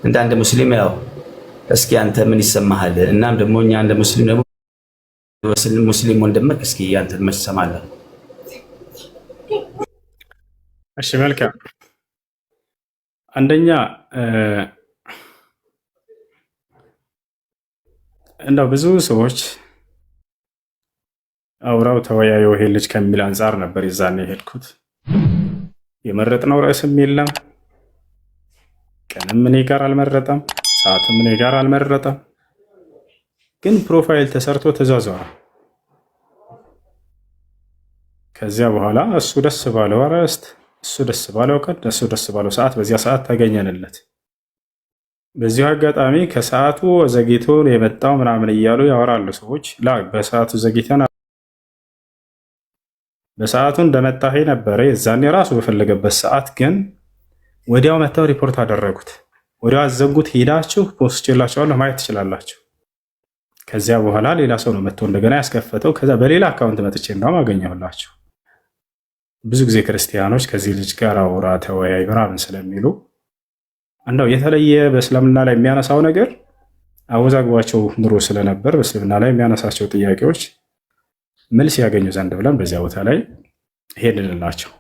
እንደ አንድ ሙስሊም ያው እስኪ አንተ ምን ይሰማሃል? እናም ደግሞ እኛ እንደ ሙስሊም ደግሞ ሙስሊም ወንድምህ እስኪ አንተ ምን ትሰማለህ? እሺ መልካም። አንደኛ እንደው ብዙ ሰዎች አውራው ተወያየው ይሄ ልጅ ከሚል አንጻር ነበር የዛኔ የሄድኩት። የመረጥነው ርዕስም የለም፣ ቀንም እኔ ጋር አልመረጠም፣ ሰዓትም እኔ ጋር አልመረጠም። ግን profile ተሰርቶ ተዟዟረ። ከዚያ በኋላ እሱ ደስ ባለው አርዕስት፣ እሱ ደስ ባለው ቀን፣ እሱ ደስ ባለው ሰዓት፣ በዚያ ሰዓት ተገኘንለት። በዚሁ አጋጣሚ ከሰዓቱ ዘግይቶ የመጣው ምናምን እያሉ ያወራሉ ሰዎች። ላ በሰዓቱ ዘግይተን በሰዓቱ እንደመጣ ነበረ። የዛኔ ራሱ በፈለገበት ሰዓት ግን ወዲያው መጥተው ሪፖርት አደረጉት። ወዲያው አዘጉት። ሄዳችሁ post ቼላቸዋለሁ ማየት ትችላላችሁ። ከዚያ በኋላ ሌላ ሰው ነው መጥቶ እንደገና ያስከፈተው። ከዛ በሌላ account መጥቼ እንዳውም አገኘሁላችሁ። ብዙ ጊዜ ክርስቲያኖች ከዚህ ልጅ ጋር አውራ ተወያይ ምናምን ስለሚሉ እንደው የተለየ በእስልምና ላይ የሚያነሳው ነገር አወዛግቧቸው ኑሮ ስለነበር በእስልምና ላይ የሚያነሳቸው ጥያቄዎች መልስ ያገኙ ዘንድ ብለን በዚያ ቦታ ላይ ሄድንላቸው።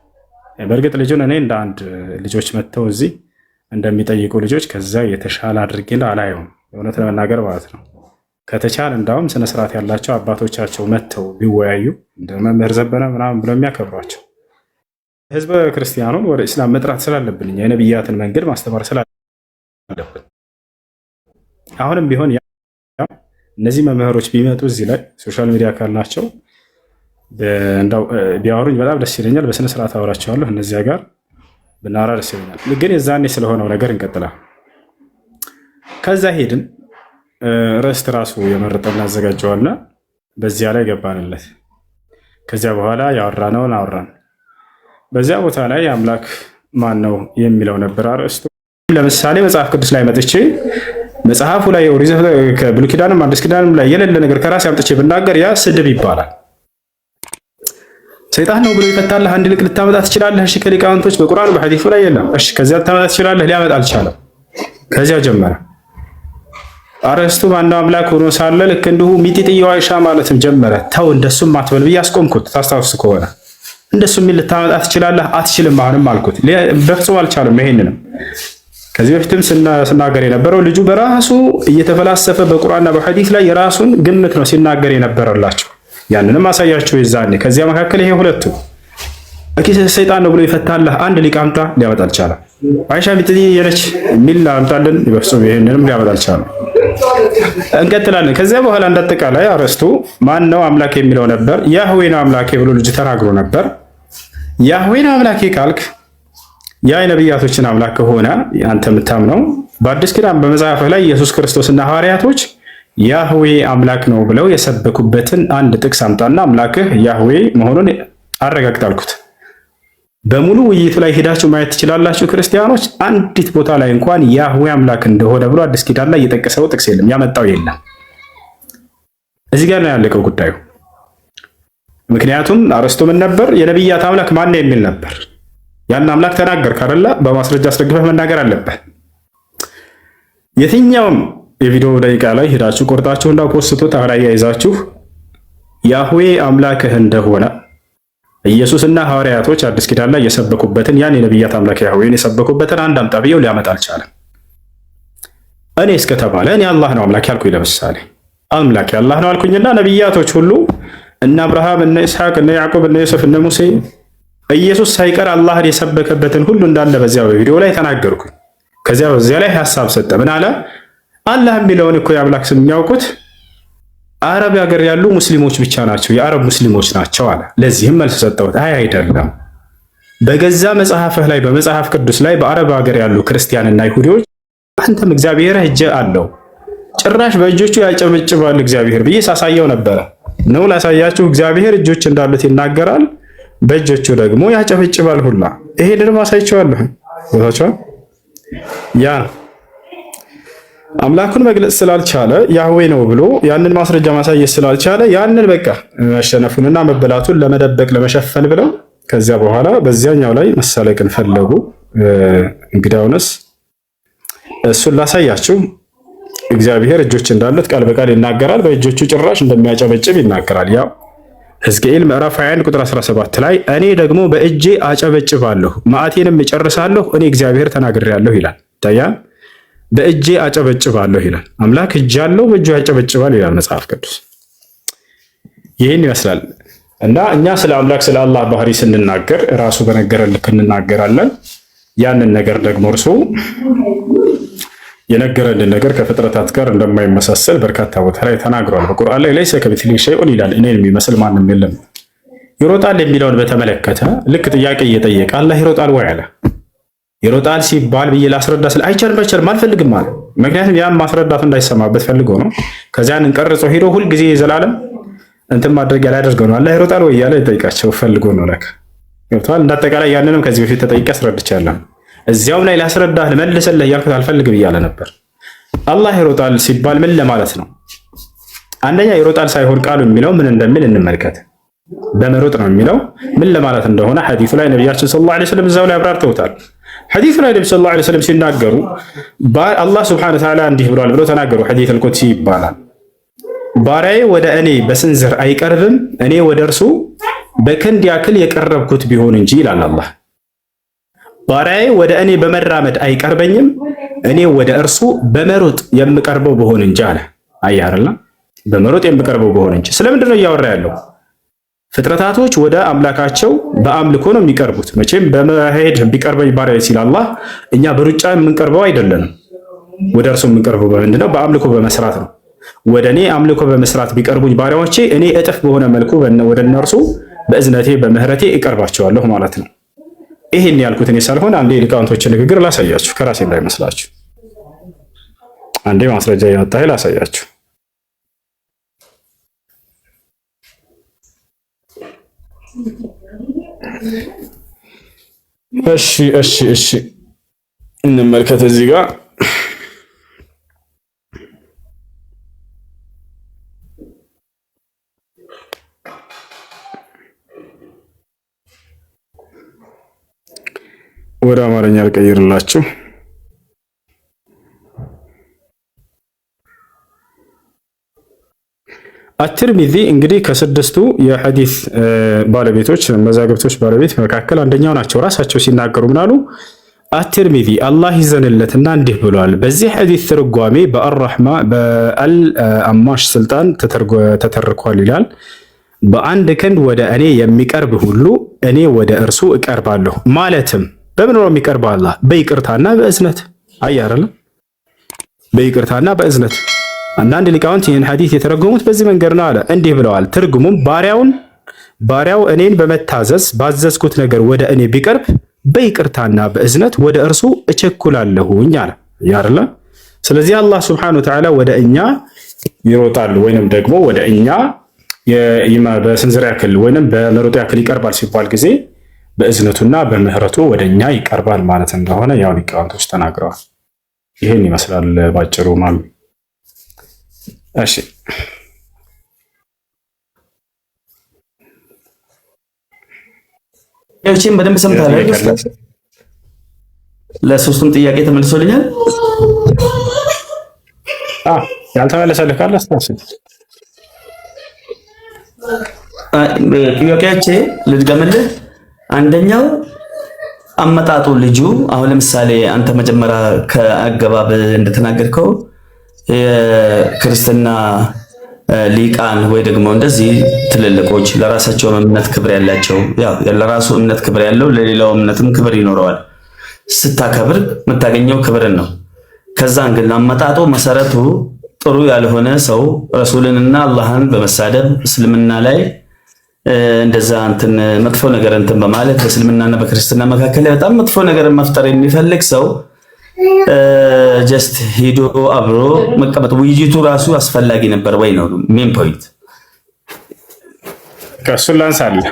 በእርግጥ ልጁን እኔ እንደ አንድ ልጆች መጥተው እዚህ እንደሚጠይቁ ልጆች ከዛ የተሻለ አድርጌ አላየውም፣ እውነት ለመናገር ማለት ነው። ከተቻለ እንዳውም ስነስርዓት ያላቸው አባቶቻቸው መጥተው ቢወያዩ እንደ መምህር ዘበነ ምናምን ብለው የሚያከብሯቸው ህዝበ ክርስቲያኑን ወደ እስላም መጥራት ስላለብን የነቢያትን መንገድ ማስተማር ስላለብን አሁንም ቢሆን እነዚህ መምህሮች ቢመጡ እዚህ ላይ social media ካላቸው እንደው ቢያወሩኝ በጣም ደስ ይለኛል። በስነ ስርዓት አወራቸዋለሁ። እነዚያ ጋር ብናወራ ደስ ይለኛል። ግን የዛኔ ስለሆነው ነገር እንቀጥላል። ከዛ ሄድን። ርዕስት ራሱ የመረጠልን አዘጋጀዋልና በዚያ ላይ ገባንለት። ከዚያ በኋላ ያወራነውን አወራን። በዚያ ቦታ ላይ አምላክ ማን ነው የሚለው ነበር አርዕስቱ። ለምሳሌ መጽሐፍ ቅዱስ ላይ መጥቼ መጽሐፉ ላይ ብሉይ ኪዳንም አዲስ ኪዳንም ላይ የሌለ ነገር ከራሴ አምጥቼ ብናገር ያ ስድብ ይባላል። ሰይጣን ነው ብሎ ይፈታልህ። አንድ ልቅ ልታመጣ ትችላለህ። እሺ ከሊቃውንቶች በቁርአን በሐዲሱ ላይ የለም። እሺ ከዚያ ልታመጣ ትችላለህ። ሊያመጣ አልቻለም። ከዚያ ጀመረ አረስቱ ማነው አምላክ ሆኖ ሳለ ልክ እንዲሁ ሚጢጥየው አይሻ ማለትም ጀመረ። ተው እንደሱም አትበል ብዬ አስቆምኩት። ታስታውስ ከሆነ እንደሱ የሚል ልታመጣ ትችላለህ፣ አትችልም አሁንም አልኩት። በፍጹም አልቻለም። ይሄንንም ከዚህ በፊትም ስናገር የነበረው ልጁ በራሱ እየተፈላሰፈ በቁርአንና በሐዲስ ላይ የራሱን ግምት ነው ሲናገር የነበረላቸው። ያንንም አሳያቸው የዛኔ። ከዚያ መካከል ይሄ ሁለቱ እኪስ ሰይጣን ነው ብሎ ይፈታልህ አንድ ሊቃምጣ ሊያመጣ አልቻለም። አይሻ ሚጥዬ የነች የሚል አምጣልን፣ በፍጹም ይሄንንም ሊያመጣ አልቻለም። እንቀጥላለን። ከዚያ በኋላ እንዳጠቃላይ አረስቱ ማን ነው አምላክ የሚለው ነበር። ያህዌ ነው አምላኬ ብሎ ልጁ ተናግሮ ነበር። ያህዌ ነው አምላኬ ካልክ ያ የነቢያቶችን አምላክ ከሆነ አንተ የምታምነው በአዲስ ኪዳን በመጽሐፍህ ላይ ኢየሱስ ክርስቶስና ሐዋርያቶች ያህዌ አምላክ ነው ብለው የሰበኩበትን አንድ ጥቅስ አምጣና አምላክህ ያህዌ መሆኑን አረጋግጥ አልኩት። በሙሉ ውይይቱ ላይ ሄዳችሁ ማየት ትችላላችሁ። ክርስቲያኖች አንዲት ቦታ ላይ እንኳን ያህዌ አምላክ እንደሆነ ብሎ አዲስ ኪዳን ላይ የጠቀሰው ጥቅስ የለም፣ ያመጣው የለም። እዚህ ጋር ነው ያለቀው ጉዳዩ። ምክንያቱም አርስቱ ምን ነበር? የነቢያት አምላክ ማን ነው የሚል ነበር። ያን አምላክ ተናገር ካደለ በማስረጃ አስደግፈህ መናገር አለብህ። የትኛውም የቪዲዮ ደቂቃ ላይ ሄዳችሁ ቆርጣችሁ እንዳው ፖስቶት አሁን አያይዛችሁ ያህዌ አምላክህ እንደሆነ ኢየሱስና ሐዋርያቶች አዲስ ኪዳን ላይ የሰበኩበትን ያን የነቢያት አምላክ ያህዌን የሰበኩበትን አንድ አምጣ ብየው ሊያመጣ አልቻለም። እኔ እስከተባለ እኔ አላህ ነው አምላክ ያልኩኝ፣ ለምሳሌ አምላክ አላህ ነው አልኩኝና ነቢያቶች ሁሉ እነ አብርሃም፣ እነ ኢስሐቅ፣ እነ ያዕቆብ፣ እነ ዮሴፍ፣ እነ ሙሴ ኢየሱስ ሳይቀር አላህን የሰበከበትን ሁሉ እንዳለ በዚያ በቪዲዮ ላይ ተናገርኩኝ። ከዚያ በዚያ ላይ ሀሳብ ሰጠ። ምን አለ? አላህ የሚለውን እኮ የአምላክ ስም የሚያውቁት አረብ ሀገር ያሉ ሙስሊሞች ብቻ ናቸው፣ የአረብ ሙስሊሞች ናቸው አለ። ለዚህም መልስ ሰጠሁት። አይ አይደለም፣ በገዛ መጽሐፍህ ላይ በመጽሐፍ ቅዱስ ላይ በአረብ ሀገር ያሉ ክርስቲያንና ይሁዲዎች አንተም እግዚአብሔር እጅ አለው ጭራሽ በእጆቹ ያጨበጭባል እግዚአብሔር ብዬ ሳሳየው ነበረ። ነው ላሳያችሁ፣ እግዚአብሔር እጆች እንዳሉት ይናገራል፣ በእጆቹ ደግሞ ያጨበጭባል ሁላ። ይሄንንም አሳይቼዋለሁ። ቦታቸዋል ያ አምላኩን መግለጽ ስላልቻለ ያህዌ ነው ብሎ ያንን ማስረጃ ማሳየት ስላልቻለ ያንን በቃ መሸነፉንና መበላቱን ለመደበቅ ለመሸፈን ብለው ከዚያ በኋላ በዚያኛው ላይ መሳለቅን ፈለጉ። እንግዲያውንስ እሱን ላሳያችሁ። እግዚአብሔር እጆች እንዳሉት ቃል በቃል ይናገራል። በእጆቹ ጭራሽ እንደሚያጨበጭብ ይናገራል። ያው ሕዝቅኤል ምዕራፍ 21 ቁጥር 17 ላይ እኔ ደግሞ በእጄ አጨበጭባለሁ መዓቴንም እጨርሳለሁ፣ እኔ እግዚአብሔር ተናግሬአለሁ ይላል። ይታያል። በእጄ አጨበጭባለሁ ይላል። አምላክ እጅ አለው፣ በእጁ ያጨበጭባል ይላል መጽሐፍ ቅዱስ። ይህን ይመስላል እና እኛ ስለ አምላክ ስለ አላህ ባህሪ ስንናገር ራሱ በነገረን ልክ እንናገራለን። ያንን ነገር ደግሞ እርሱ የነገረንን ነገር ከፍጥረታት ጋር እንደማይመሳሰል በርካታ ቦታ ላይ ተናግሯል። በቁርአን ላይ ليس كمثله شيء ይላል፣ እኔን የሚመስል ማንም የለም። ይሮጣል የሚለውን በተመለከተ ልክ ጥያቄ እየጠየቀ አላህ ይሮጣል ወይ አለ። ይሮጣል ሲባል ብዬ ላስረዳ ስለ አይቻልም፣ አይቻልም አልፈልግም አለ። ምክንያቱም ያን ማስረዳቱ እንዳይሰማበት ፈልጎ ነው። ከዚያን እንቀርጾ ሄዶ ሁልጊዜ የዘላለም እንትን ማድረግ ያላደርገው ነው። አላህ ይሮጣል ወይ እያለ ይጠይቃቸው ፈልጎ ነው። ለካ ገብቶሃል። እንዳጠቃላይ ያንንም ከዚህ በፊት ተጠይቄ አስረድቻለሁ። እዚያው ላይ ላስረዳህ ልመልስልህ እያልኩት አልፈልግም እያለ ነበር። አላህ ይሮጣል ሲባል ምን ለማለት ነው? አንደኛ ይሮጣል ሳይሆን ቃሉ የሚለው ምን እንደሚል እንመልከት። በመሮጥ ነው የሚለው ምን ለማለት እንደሆነ ሐዲሱ ላይ ነቢያችን صلى الله عليه وسلم እዛው ላይ አብራርተውታል። ሐዲሱ ላይ ነቢ صلى الله عليه وسلم ሲናገሩ አላህ سبحانه وتعالى እንዲህ ብሏል ብለው ተናገሩ። حديث القدسي ይባላል። ባሪያዬ ወደ እኔ በስንዝር አይቀርብም፣ እኔ ወደ እርሱ በክንድ ያክል የቀረብኩት ቢሆን እንጂ ይላል አላህ። ባሪያዬ ወደ እኔ በመራመድ አይቀርበኝም፣ እኔ ወደ እርሱ በመሮጥ የምቀርበው ብሆን እንጂ አለ። አየህ አይደለ? በመሮጥ የምቀርበው ብሆን እንጂ። ስለምንድን ነው እያወራ ያለው? ፍጥረታቶች ወደ አምላካቸው በአምልኮ ነው የሚቀርቡት። መቼም በመሄድ ቢቀርበኝ ባሪያዬ ሲል አላህ፣ እኛ በሩጫ የምንቀርበው አይደለንም። ወደ እርሱ የምንቀርበው በምንድን ነው? በአምልኮ በመስራት ነው። ወደ እኔ አምልኮ በመስራት ቢቀርቡኝ ባሪያዎቼ፣ እኔ እጥፍ በሆነ መልኩ ወደ እነርሱ በእዝነቴ በምህረቴ እቀርባቸዋለሁ ማለት ነው። ይሄን ያልኩት እኔ ሳልሆን አንዴ የሊቃውንቶችን ንግግር ላሳያችሁ፣ ከራሴ እንዳይመስላችሁ። አንዴ ማስረጃ እያወጣሁ ላሳያችሁ። እሺ እሺ እሺ፣ እንመልከት እዚህ ጋር። ወደ አማርኛ ልቀይርላችሁ። አትርሚዚ እንግዲህ ከስድስቱ የሐዲስ ባለቤቶች መዛግብቶች ባለቤት መካከል አንደኛው ናቸው። ራሳቸው ሲናገሩ ምናሉ? አትርሚዚ አላህ ይዘንለትና እንዲህ ብሏል። በዚህ ሐዲስ ትርጓሜ በአልራሕማ በአልአማሽ ስልጣን ተተርኳል ይላል። በአንድ ክንድ ወደ እኔ የሚቀርብ ሁሉ እኔ ወደ እርሱ እቀርባለሁ። ማለትም በምን ነው የሚቀርበው? አላህ በይቅርታና በእዝነት። አየህ አይደለም? በይቅርታና በእዝነት። አንዳንድ ሊቃውንት ይህን ሐዲስ የተረጎሙት በዚህ መንገድ ነው አለ። እንዲህ ብለዋል። ትርጉሙም ባሪያው እኔን በመታዘዝ ባዘዝኩት ነገር ወደ እኔ ቢቀርብ በይቅርታና በእዝነት ወደ እርሱ እቸኩላለሁኝ አለ። ያርላ ስለዚህ አላህ سبحانه وتعالى ወደ እኛ ይሮጣል ወይንም ደግሞ ወደ እኛ በስንዝር ያክል ወይንም በመሮጥ ያክል ይቀርባል ሲባል ጊዜ በእዝነቱና በምህረቱ ወደ እኛ ይቀርባል ማለት እንደሆነ ያው ሊቃውንቶች ተናግረዋል። ይህን ይመስላል ባጭሩ ማሚ። እሺ። ጥያቄዎችን በደንብ ሰምተሃል አይደል? ለሶስቱም ጥያቄ ተመልሶልኛል። ያልተመለሰልህ ካለ አስታውስ። ጥያቄዎቼ ልድገምልህ። አንደኛው አመጣጡ ልጁ አሁን ለምሳሌ አንተ መጀመሪያ ከአገባብ እንደተናገርከው የክርስትና ሊቃን ወይ ደግሞ እንደዚህ ትልልቆች ለራሳቸው እምነት ክብር ያላቸው፣ ያው ለራሱ እምነት ክብር ያለው ለሌላው እምነትም ክብር ይኖረዋል። ስታከብር የምታገኘው ክብርን ነው። ከዛን ግን አመጣጡ መሰረቱ ጥሩ ያልሆነ ሰው ረሱልንና አላህን በመሳደብ እስልምና ላይ እንደዛ እንትን መጥፎ ነገር እንትን በማለት በእስልምናና በክርስትና መካከል ላይ በጣም መጥፎ ነገር መፍጠር የሚፈልግ ሰው just ሄዶ አብሮ መቀመጥ ውይይቱ ራሱ አስፈላጊ ነበር ወይ ነው main point። ከእሱን ላንሳለህ።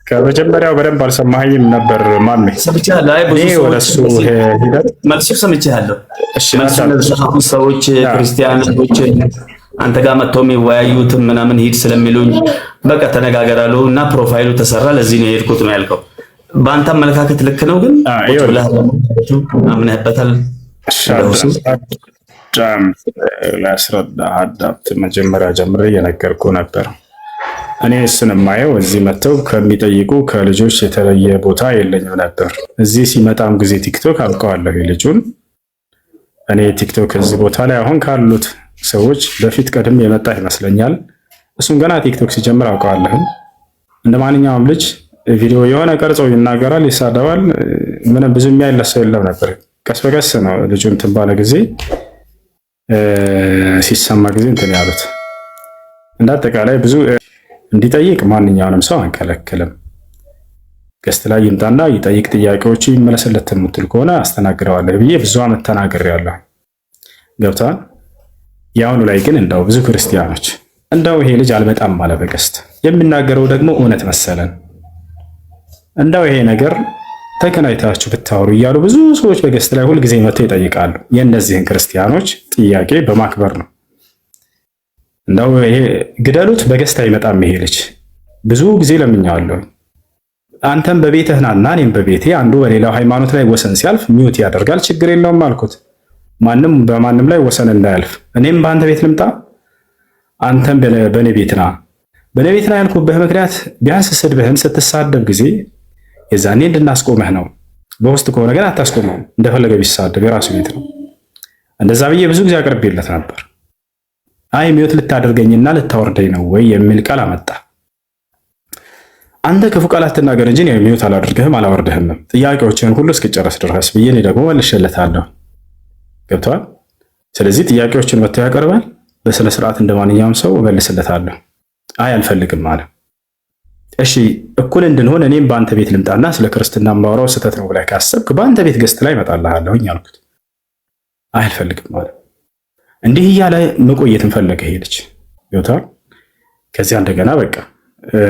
ከመጀመሪያው በደንብ አልሰማኸኝም ነበር ማሜ። ሰምቻለሁ። አይ ብዙ እኔ ወደ ሰዎች እሱ ሂደት መልሱ ሰምቻለሁ። እሺ መልሱ ላንሳለህ። አሁን ሰዎች ክርስቲያኖች አንተ ጋር መጥተው የሚወያዩትም ምናምን ሂድ ስለሚሉኝ በቃ ተነጋገራሉ እና profile ኡ ተሰራ። ለዚህ ነው የሄድኩት ነው ያልከው። በአንተ አመለካከት ልክ ነው፣ ግን ቁጭ ብለህ አምነህበታል። አዳምጥ፣ ላስረዳ። አዳምጥ። መጀመሪያ ጀምሬ እየነገርኩህ ነበር። እኔ እሱን የማየው እዚህ መጥተው ከሚጠይቁ ከልጆች የተለየ ቦታ የለኝም ነበር። እዚህ ሲመጣም ጊዜ ቲክቶክ አውቀዋለሁ ልጁን። እኔ ቲክቶክ እዚህ ቦታ ላይ አሁን ካሉት ሰዎች በፊት ቀድም የመጣ ይመስለኛል። እሱን ገና ቲክቶክ ሲጀምር አውቀዋለሁ። እንደ ማንኛውም ልጅ ቪዲዮ የሆነ ቀርጾ ይናገራል፣ ይሳደባል። ምንም ብዙ የሚያይለት ሰው የለም ነበር። ቀስ በቀስ ነው ልጁ እንትን ባለ ጊዜ፣ ሲሰማ ጊዜ እንትን ያሉት። እንደ አጠቃላይ ብዙ እንዲጠይቅ ማንኛውንም ሰው አንከለክልም። Guest ላይ ይምጣና ይጠይቅ፣ ጥያቄዎቹ ይመለስለት የምትል ከሆነ አስተናግደዋለሁ ብዬ ብዙ ዓመት ተናግሬያለሁ። ገብተዋል። የአሁኑ ላይ ግን እንደው ብዙ ክርስቲያኖች እንደው ይሄ ልጅ አልመጣም አለ በ guest፣ የሚናገረው ደግሞ እውነት መሰለን፣ እንደው ይሄ ነገር ተገናኝታችሁ ብታወሩ እያሉ ብዙ ሰዎች በ guest ላይ ሁልጊዜ መጥተው ይጠይቃሉ። የእነዚህን ክርስቲያኖች ጥያቄ በማክበር ነው። እንደው ይሄ ግደሉት፣ በ guest አይመጣም ይሄ ልጅ፣ ብዙ ጊዜ ለምኛዋለሁ። አንተም በቤትህ ናና እኔም በቤቴ፣ አንዱ በሌላው ሃይማኖት ላይ ወሰን ሲያልፍ mute ያደርጋል፣ ችግር የለውም አልኩት። ማንም በማንም ላይ ወሰን እንዳያልፍ፣ እኔም በአንተ ቤት ልምጣ፣ አንተም በእኔ ቤት ና። በእኔ ቤት ና ያልኩብህ ምክንያት ቢያንስ ስድብህን ስትሳደብ ጊዜ የዛኔ እንድናስቆመህ ነው። በውስጥ ከሆነ ግን አታስቆመውም። እንደፈለገ ቢሳደብ የራሱ ቤት ነው። እንደዛ ብዬ ብዙ ጊዜ አቅርቤለት ነበር። አይ mute ልታደርገኝና ልታወርደኝ ነው ወይ የሚል ቃል አመጣ። አንተ ክፉ ቃል አትናገር እንጂ እኔ mute አላደርግህም አላወርድህም፣ ጥያቄዎችን ሁሉ እስክጨረስ ድረስ ብዬ እኔ ደግሞ መልሼለታለሁ። ገብተዋል። ስለዚህ ጥያቄዎችን መጥቶ ያቀርባል። በስነ ስርዓት እንደ ማንኛውም ሰው እመልስለታለሁ። አይ አልፈልግም አለ። እሺ እኩል እንድንሆን እኔም በአንተ ቤት ልምጣና ስለ ክርስትና ማውራው ስህተት ነው ብለህ ካሰብክ በአንተ ቤት guest ላይ እመጣልሃለሁኝ አልኩት። አይ አልፈልግም አለ። እንዲህ እያለ መቆየትን ፈለገ ይሄ ልጅ፣ ገብተዋል። ከዚያ እንደገና በቃ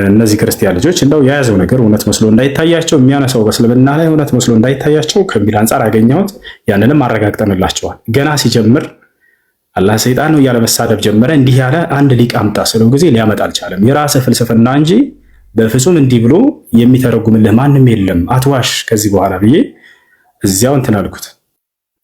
እነዚህ ክርስቲያን ልጆች እንደው የያዘው ነገር እውነት መስሎ እንዳይታያቸው፣ የሚያነሳው በእስልምና ላይ እውነት መስሎ እንዳይታያቸው ከሚል አንጻር አገኘሁት። ያንንም አረጋግጠንላቸዋል። ገና ሲጀምር አላህ ሰይጣን ነው እያለ መሳደብ ጀመረ። እንዲህ ያለ አንድ ሊቅ አምጣ ስለው ጊዜ ሊያመጣ አልቻለም። የራስህ ፍልስፍና እንጂ በፍጹም እንዲህ ብሎ የሚተረጉምልህ ማንም የለም፣ አትዋሽ ከዚህ በኋላ ብዬ እዚያው እንትን አልኩት።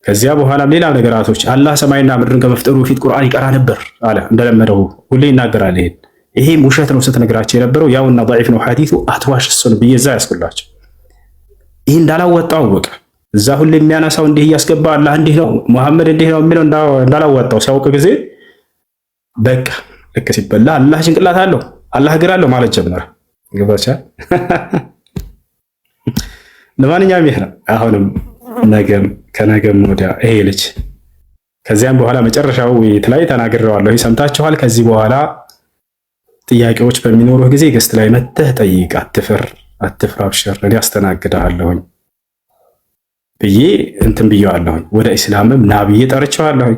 ከዚያ በኋላም ሌላ ነገራቶች አላህ ሰማይና ምድርን ከመፍጠሩ በፊት ቁርአን ይቀራ ነበር አለ። እንደለመደው ሁሌ ይናገራል። ይሄን ይሄም ውሸት ነው ስትነግራቸው የነበረው ያውና ضعيف ነው ሐዲሱ፣ አትዋሽ እሱን ብዬ እዛ ያስኩላቸው። ይህ እንዳላወጣው አወቀ። እዛ ሁሌ የሚያነሳው እንዲህ እያስገባ አላህ እንዲህ ነው ሙሐመድ እንዲህ ነው የሚለው እንዳላወጣው ሲያውቅ ጊዜ በቃ ልክ ሲበላ አላህ ጭንቅላት አለው፣ አላህ እግር አለው ማለት ጀመረ። ገባቻ። ለማንኛውም ይህ ነው። አሁንም ነገም ከነገም ወዲያ ይሄ ልጅ ከዚያም በኋላ መጨረሻው ውይይት ላይ ተናግሬዋለሁ፣ ሰምታችኋል። ከዚህ በኋላ ጥያቄዎች በሚኖሩህ ጊዜ guest ላይ መተህ ጠይቅ፣ አትፍር፣ አትፍራ፣ አብሽር፣ እኔ አስተናግድሃለሁኝ ብዬ እንትን ብዬዋለሁኝ። ወደ ኢስላምም ና ብዬ ጠርቼዋለሁኝ።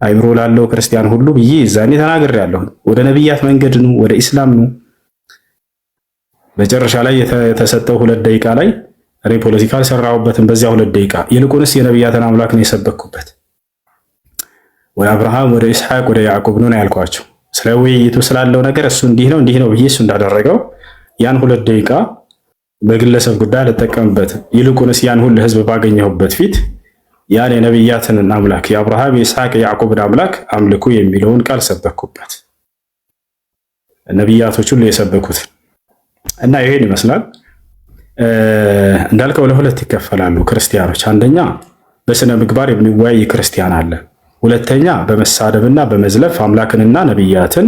አይምሮ ላለው ክርስቲያን ሁሉ ብዬ እዛኔ ተናግሬያለሁኝ። ወደ ነቢያት መንገድ ኑ፣ ወደ ኢስላም ኑ። መጨረሻ ላይ የተሰጠው 2 ደቂቃ ላይ እኔ ፖለቲካ አልሰራሁበትም በዚያ 2 ደቂቃ። ይልቁንስ የነቢያትን አምላክ ነው የሰበክኩበት። ወደ አብርሃም፣ ወደ ኢስሐቅ፣ ወደ ያዕቆብ ነው ያልኳቸው። ስለ ውይይቱ ስላለው ነገር እሱ እንዲህ ነው እንዲህ ነው ብዬ እሱ እንዳደረገው ያን 2 ደቂቃ በግለሰብ ጉዳይ አልጠቀምበትም። ይልቁንስ ያን ሁሉ ህዝብ ባገኘሁበት ፊት ያን የነቢያትን አምላክ፣ የአብርሃም፣ የኢስሐቅ፣ የያዕቆብን አምላክ አምልኩ የሚለውን ቃል ሰበኩበት። ነቢያቶች ሁሉ የሰበኩት እና ይሄን ይመስላል። እንዳልከው ለሁለት ይከፈላሉ ክርስቲያኖች። አንደኛ በስነ ምግባር የሚወያይ ክርስቲያን አለ። ሁለተኛ በመሳደብና በመዝለፍ አምላክንና ነቢያትን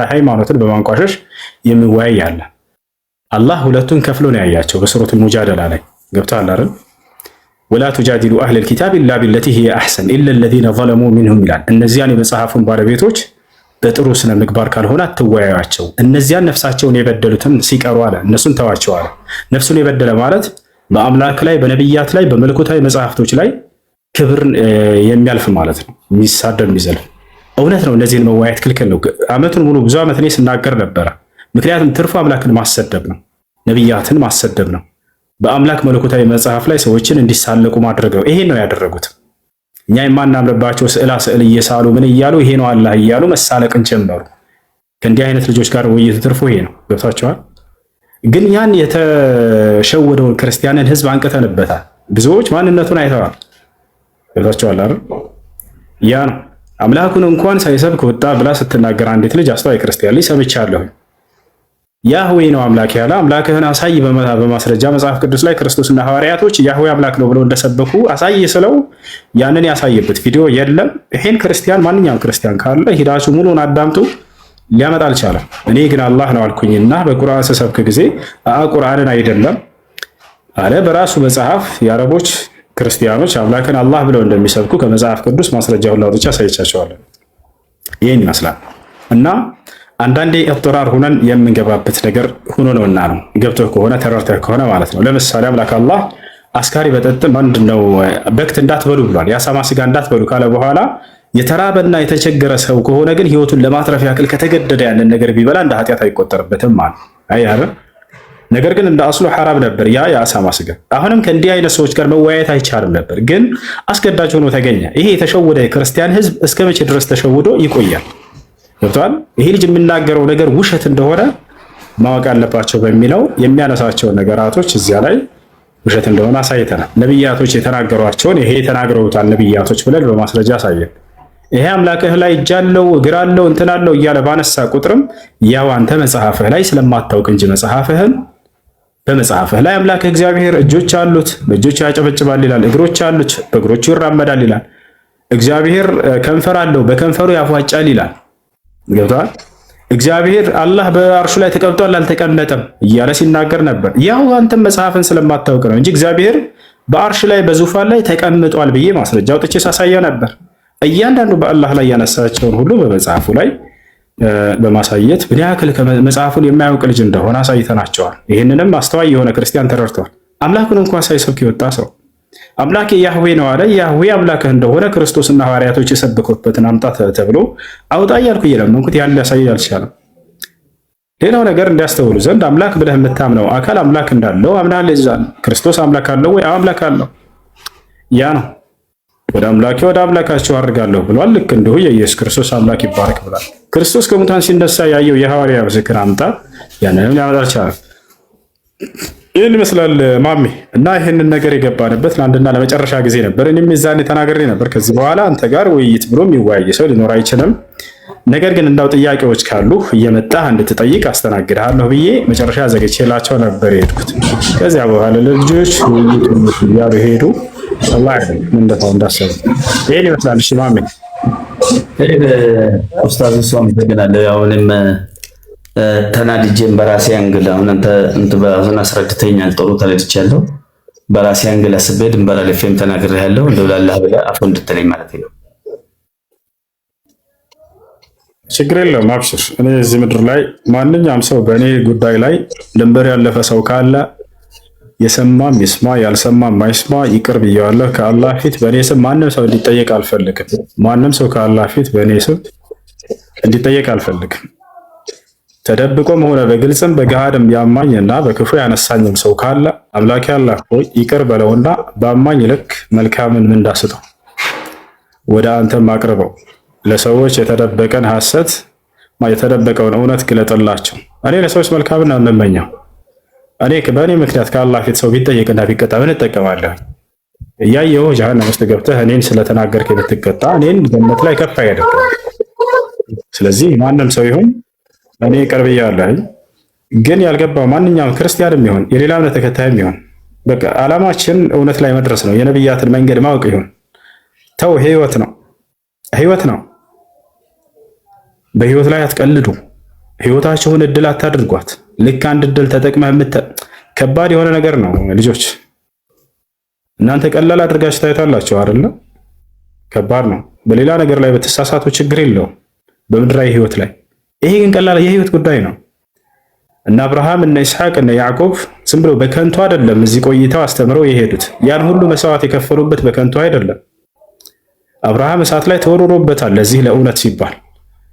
ሃይማኖትን በማንቋሸሽ የሚወያይ አለ። አላህ ሁለቱን ከፍሎ ነው ያያቸው በሱረቱል ሙጃደላ ላይ፣ ገብተዋል አይደል? ولا تجادلوا أهل الكتاب إلا بالتي هي أحسن إلا الذين ظلموا منهم ይላል። እነዚያን የመጽሐፉን ባለቤቶች በጥሩ ስነ ምግባር ካልሆነ አትወያዩአቸው። እነዚያን ነፍሳቸውን የበደሉትን ሲቀሩ አለ፣ እነሱን ተዋቸው አለ። ነፍሱን የበደለ ማለት በአምላክ ላይ፣ በነቢያት ላይ፣ በመለኮታዊ መጽሐፍቶች ላይ ክብር የሚያልፍ ማለት ነው። የሚሳደብ፣ የሚዘልፍ፣ እውነት ነው። እነዚህን መወያየት ክልክል ነው። ዓመቱን ሙሉ ብዙ ዓመት እኔ ስናገር ነበረ። ምክንያቱም ትርፉ አምላክን ማሰደብ ነው፣ ነቢያትን ማሰደብ ነው። በአምላክ መለኮታዊ መጽሐፍ ላይ ሰዎችን እንዲሳለቁ ማድረግ ነው። ይሄን ነው ያደረጉት። እኛ የማናምንባቸው ስዕላ ስዕል እየሳሉ ምን እያሉ ይሄ ነው አላህ እያሉ መሳለቅን ጀመሩ። ከእንዲህ አይነት ልጆች ጋር ውይይት ትርፉ ይሄ ነው። ገብቷቸዋል። ግን ያን የተሸወደውን ክርስቲያንን ህዝብ አንቅተንበታል። ብዙዎች ማንነቱን አይተዋል። ገብታችኋል አይደል? ያ ነው አምላኩን እንኳን ሳይሰብክ ወጣ ብላ ስትናገር አንዲት ልጅ፣ አስተዋይ ክርስቲያን ልጅ ሰምቻለሁ። ያህዌ ነው አምላክ ያለ፣ አምላክህን አሳይ በማስረጃ፣ መጽሐፍ ቅዱስ ላይ ክርስቶስና ሐዋርያቶች ያህዌ አምላክ ነው ብለው እንደሰበኩ አሳይ ስለው ያንን ያሳየበት ቪዲዮ የለም። ይሄን ክርስቲያን፣ ማንኛውም ክርስቲያን ካለ ሂዳችሁ ሙሉን አዳምጡ፣ ሊያመጣ አልቻለም። እኔ ግን አላህ ነው አልኩኝና በቁርአን ስሰብክ ጊዜ ቁርአንን አይደለም አለ። በራሱ መጽሐፍ የአረቦች ክርስቲያኖች አምላክን አላህ ብለው እንደሚሰብኩ ከመጽሐፍ ቅዱስ ማስረጃ ሁላ አውጥቼ አሳይቻቸዋለሁ። ይህን ይመስላል። እና አንዳንዴ اضطرار ሁነን የምንገባበት ነገር ሆኖ ነውና ነው፣ ገብቶህ ከሆነ፣ ተረድተህ ከሆነ ማለት ነው። ለምሳሌ አምላክ አላህ አስካሪ መጠጥ ምንድን ነው በክት እንዳትበሉ ብሏል። የአሳማ ስጋ እንዳትበሉ ካለ በኋላ የተራበና የተቸገረ ሰው ከሆነ ግን ህይወቱን ለማትረፍ ያክል ከተገደደ ያንን ነገር ቢበላ እንደ ኃጢአት አይቆጠርበትም ማለት አይ አይደል? ነገር ግን እንደ አስሉ ሐራም ነበር ያ የአሳማ ስጋ። አሁንም ከእንዲህ አይነት ሰዎች ጋር መወያየት አይቻልም ነበር፣ ግን አስገዳጅ ሆኖ ተገኘ። ይሄ የተሸወደ የክርስቲያን ህዝብ እስከ መቼ ድረስ ተሸውዶ ይቆያል? ገብቶሃል? ይሄ ልጅ የሚናገረው ነገር ውሸት እንደሆነ ማወቅ አለባቸው በሚለው የሚያነሳቸውን ነገራቶች እዚያ ላይ ውሸት እንደሆነ አሳይተናል። ነቢያቶች የተናገሯቸውን ይሄ ተናግረውታል ነቢያቶች ብለን በማስረጃ አሳየን። ይሄ አምላክህ ላይ እጅ አለው፣ እግር አለው፣ እንትን አለው እያለ ባነሳ ቁጥርም ያው አንተ መጽሐፍህ ላይ ስለማታውቅ እንጂ መጽሐፍህን፣ በመጽሐፍህ ላይ አምላክህ እግዚአብሔር እጆች አሉት፣ በእጆቹ ያጨበጭባል ይላል። እግሮች አሉት፣ በእግሮቹ ይራመዳል ይላል። እግዚአብሔር ከንፈር አለው፣ በከንፈሩ ያፏጫል ይላል። ገብቶሃል? እግዚአብሔር አላህ በአርሹ ላይ ተቀምጧል አልተቀመጠም እያለ ሲናገር ነበር። ያው አንተም መጽሐፍን ስለማታውቅ ነው እንጂ እግዚአብሔር በአርሽ ላይ በዙፋን ላይ ተቀምጧል ብዬ ማስረጃ አውጥቼ ሳሳያ ነበር። እያንዳንዱ በአላህ ላይ ያነሳቸውን ሁሉ በመጽሐፉ ላይ በማሳየት ምን ያክል መጽሐፉን የማያውቅ ልጅ እንደሆነ አሳይተናቸዋል። ይህንንም አስተዋይ የሆነ ክርስቲያን ተረድተዋል። አምላኩን እንኳን ሳይሰብክ የወጣ ሰው አምላኬ ያህዌ ነው አለ። ያህዌ አምላክህ እንደሆነ ክርስቶስና ሐዋርያቶች የሰበኩበትን አምጣ ተብሎ አውጣ እያልኩ እየለመንኩት ያን ሊያሳይ አልቻለም። ሌላው ነገር እንዲያስተውሉ ዘንድ አምላክ ብለህ የምታምነው አካል አምላክ እንዳለው አምናለህ። ይዛል ክርስቶስ አምላክ አለው ወይ? አምላክ አለው። ያ ነው ወደ አምላኬ ወደ አምላካቸው አድርጋለሁ ብሏል። ልክ እንዲሁ የኢየሱስ ክርስቶስ አምላክ ይባረክ ብሏል። ክርስቶስ ከሙታን ሲነሳ ያየው የሐዋርያ ምስክር አምጣ፣ ያንንም ሊያመጣ አልቻለም። ይህን ይመስላል ማሜ። እና ይህንን ነገር የገባንበት ለአንድና ለመጨረሻ ጊዜ ነበር። እኔም የዛኔ ተናግሬ ነበር። ከዚህ በኋላ አንተ ጋር ውይይት ብሎ የሚወያይ ሰው ሊኖር አይችልም። ነገር ግን እንዳው ጥያቄዎች ካሉ እየመጣህ እንድትጠይቅ አስተናግድሃለሁ ብዬ መጨረሻ ዘግቼላቸው ነበር የሄድኩት። ከዚያ በኋላ ለልጆች ውይይት እያሉ ሄዱ። አላህ ምን እንዳሰቡ ይህን ይመስላል። እሺ ማሜ። ኡስታዝ እሱ አመሰግናለሁ። ያው እኔም ተናድጄም በራሴ angle አሁን አንተ እንትን በራሱን አስረድተኛል። ጥሩ ተረድቻለሁ። በራሴ angle አስቤ ድንበር አልፌም ተናግሬያለሁ። እንደው ላላህ ብለህ አፉ እንድትለኝ ማለት ነው። ችግር የለውም አብሽር። እኔ እዚህ ምድር ላይ ማንኛውም ሰው በእኔ ጉዳይ ላይ ድንበር ያለፈ ሰው ካለ የሰማም ይስማ ያልሰማም አይስማ፣ ይቅር ብየዋለሁ። ከአላህ ፊት በእኔ ስም ማንም ሰው እንዲጠየቅ አልፈልግም። ማንም ሰው ከአላህ ፊት በእኔ ስም እንዲጠየቅ አልፈልግም። ተደብቆም ሆነ በግልጽም በገሃድም ያማኝ እና በክፉ ያነሳኝም ሰው ካለ አምላኬ አላህ ሆይ ይቅር በለውና በአማኝ ልክ መልካምን ምንዳ ስጠው፣ ወደ አንተም አቅርበው። ለሰዎች የተደበቀን ሐሰት የተደበቀውን እውነት ግለጥላቸው። እኔ ለሰዎች መልካምን ነው የምመኘው። እኔ በእኔ ምክንያት ከአላህ ፊት ሰው ቢጠየቅና ቢቀጣ ምን እጠቀማለሁ? እያየሁ ጀሃነም ውስጥ ገብተህ እኔን ስለተናገርክ ብትቀጣ እኔን ገነት ላይ ከፍ አያደርግም። ስለዚህ ማንም ሰው ይሁን እኔ ቅርብ እያለሁኝ፣ ግን ያልገባው ማንኛውም ክርስቲያንም ይሁን የሌላ እምነት ተከታይም ይሁን በቃ ዓላማችን እውነት ላይ መድረስ ነው። የነብያትን መንገድ ማወቅ ይሁን። ተው፣ ህይወት ነው፣ ህይወት ነው። በህይወት ላይ አትቀልዱ። ህይወታችሁን እድል አታድርጓት። ልክ አንድ እድል ተጠቅመህ ከባድ የሆነ ነገር ነው ልጆች። እናንተ ቀላል አድርጋችሁ ታዩታላችሁ አይደለ? ከባድ ነው። በሌላ ነገር ላይ በተሳሳቱ ችግር የለውም በምድራዊ ህይወት ላይ። ይሄ ግን ቀላል የህይወት ጉዳይ ነው። እነ አብርሃም፣ እነ ይስሐቅ፣ እነ ያዕቆብ ዝም ብለው በከንቱ አይደለም እዚህ ቆይተው አስተምረው የሄዱት። ያን ሁሉ መስዋዕት የከፈሉበት በከንቱ አይደለም። አብርሃም እሳት ላይ ተወርውሮበታል ለዚህ ለእውነት ሲባል።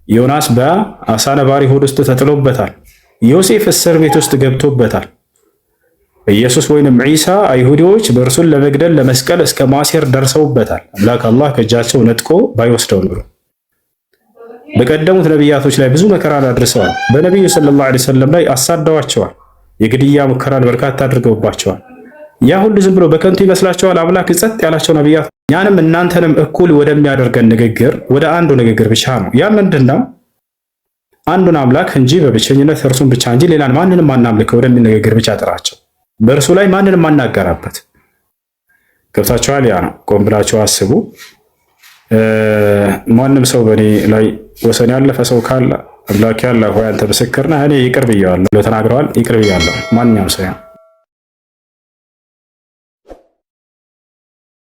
ዮናስ በአሳ ነባሪ ሆድ ውስጥ ተጥሎበታል። ዮሴፍ እስር ቤት ውስጥ ገብቶበታል። ኢየሱስ ወይንም ዒሳ አይሁዲዎች በእርሱን ለመግደል ለመስቀል እስከ ማሴር ደርሰውበታል። አምላክ አላህ ከእጃቸው ነጥቆ ባይወስደው ኑሮ በቀደሙት ነቢያቶች ላይ ብዙ መከራን አድርሰዋል። በነቢዩ صلى الله عليه وسلم ላይ አሳደዋቸዋል። የግድያ ሙከራን በርካታ አድርገውባቸዋል። ያ ሁሉ ዝም ብሎ በከንቱ ይመስላችኋል? አምላክ ጸጥ ያላቸው ነቢያት እኛንም እናንተንም እኩል ወደሚያደርገን ንግግር ወደ አንዱ ንግግር ብቻ ነው። ያ ምንድን ነው? አንዱን አምላክ እንጂ በብቸኝነት እርሱን ብቻ እንጂ ሌላን ማንንም አናምልክ ወደሚል ንግግር ብቻ ጥራቸው። በእርሱ ላይ ማንንም አናጋራበት። ገብታችኋል? ያ ነው። ቆም ብላችሁ አስቡ። ማንም ሰው በእኔ ላይ ወሰን ያለፈ ሰው ካለ አምላክ ያለ ሆይ አንተ ምስክር ነህ፣ እኔ ይቅር ብየዋለሁ ብሎ ተናግረዋል። ይቅር ብያለሁ። ማንኛውም ሰው